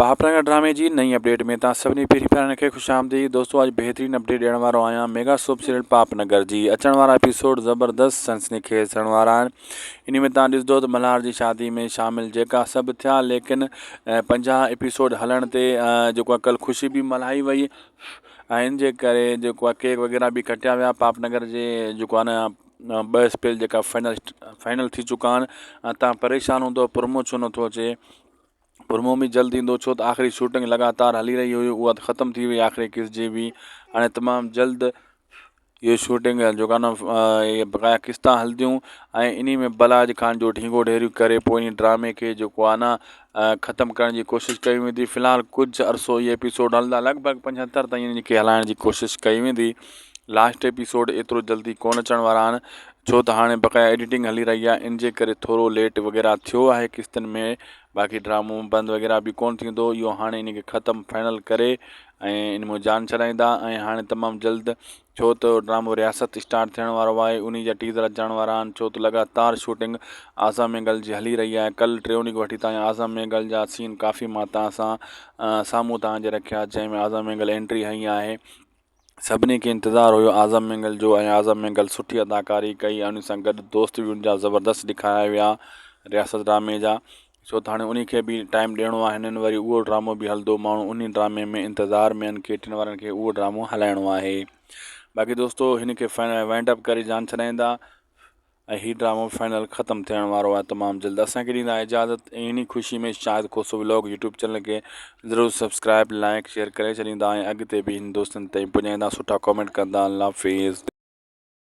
پاپ رنگ ڊرامي جي نئين اپڊيٽ ۾ توهان سڀني پيري پيارن کي خوش آمديد دوستو اڄ بهترين اپڊيٽ ڏيڻ وارو آهيان ميگا سوپ سيريل پاپ نگر جي اچڻ وارا ايپيسوڊ زبردست سنسني خيز ٿيڻ وارا آهن ان ۾ توهان ڏسندو ته ملهار جي شادي ۾ شامل جيڪا سڀ ٿيا ليڪن 50 ايپيسوڊ هلڻ تي جيڪو ڪل خوشي به ملهائي وئي ۽ ان جي ڪري جيڪو آهي ڪيڪ وغيره به ڪٽيا ويا پاپ نگر جي جيڪو آهي نه ٻه اسپيل جيڪا فائنل فائنل ٿي چڪا آهن ۽ توهان پريشان هوندو پرومو ڇو نٿو اچي پرومو به جلد ايندو ڇو ته آخري شوٽنگ لڳاتار هلي رهي هئي اها ته ختم ٿي وئي آخري قسط جي به هاڻي تمام جلد اهي شوٽنگ جيڪا نه اهي بقايا قسطا هلنديون ۽ انهي ۾ بلاج خان جو ڍينگو ڍيريون ڪري پوء انهي ڊرامي کي جيڪو آهي نه ختم ڪرڻ جي ڪوشش ڪئي ويندي في الحال ڪجهه عرصو اهي ايپيسوڊ هلندا لڳ ڀڳ 75 تائين انهن کي هلائڻ جي ڪوشش ڪئي ويندي لاسٽ ايپيسوڊ ايترو جلدي ڪونه اچڻ وارا آهن ڇو ته هاڻي بقايا ايڊيٽنگ هلي رهي آهي ان جي ڪري ٿورو ليٽ وغيره ٿيو آهي قسطن ۾ باقي ڊرامو بند وغيره به ڪونه ٿيندو اهو هاڻي ان کي ختم فائنل ڪري ۽ ان مون جان ڇڏائيندا ۽ هاڻي تمام جلد ڇو ته ڊرامو رياست اسٽارٽ ٿيڻ وارو آهي ان جا ٽيزر اچڻ وارا آهن ڇو ته لڳاتار شوٽنگ اعظم مينگل جي هلي رهي آهي ڪل ٽيون ڏينهن وٺي تائين اعظم مينگل جا سين ڪافي مان توهان سان سامهون توهان جي رکيا جنهن ۾ اعظم مينگل انٽري هنئي آهي سڀني کي انتظار هيو اعظم مينگل جو ۽ اعظم مينگل سٺي اداڪاري ڪئي ۽ ان سان گڏ دوست به ان جا زبردست ڏيکاريا ويا رياست ڊرامي جا ڇو ته هاڻي انهي کي به ٽائيم ڏيڻو آهي هنن وري اهو ڊرامو به هلندو ماڻهو انهي ڊرامي ۾ انتظار ۾ آهن ڪي ٽين وارن کي اهو ڊرامو هلائڻو آهي باقي دوستو هن کي وائنڊ اپ ڪري جان ڇڏائيندا ۽ هي ڊرامو فائنل ختم ٿيڻ وارو آهي تمام جلد اسان کي ڏيندا اجازت ۽ انهي خوشي ۾ Shahid Khoso vlog YouTube channel کي ضرور سبسڪرائب لائڪ شيئر ڪري ڇڏيندا ۽ اڳتي به هن دوستن تائين پڄائيندا سٺا ڪمينٽ ڪندا الله حافظ.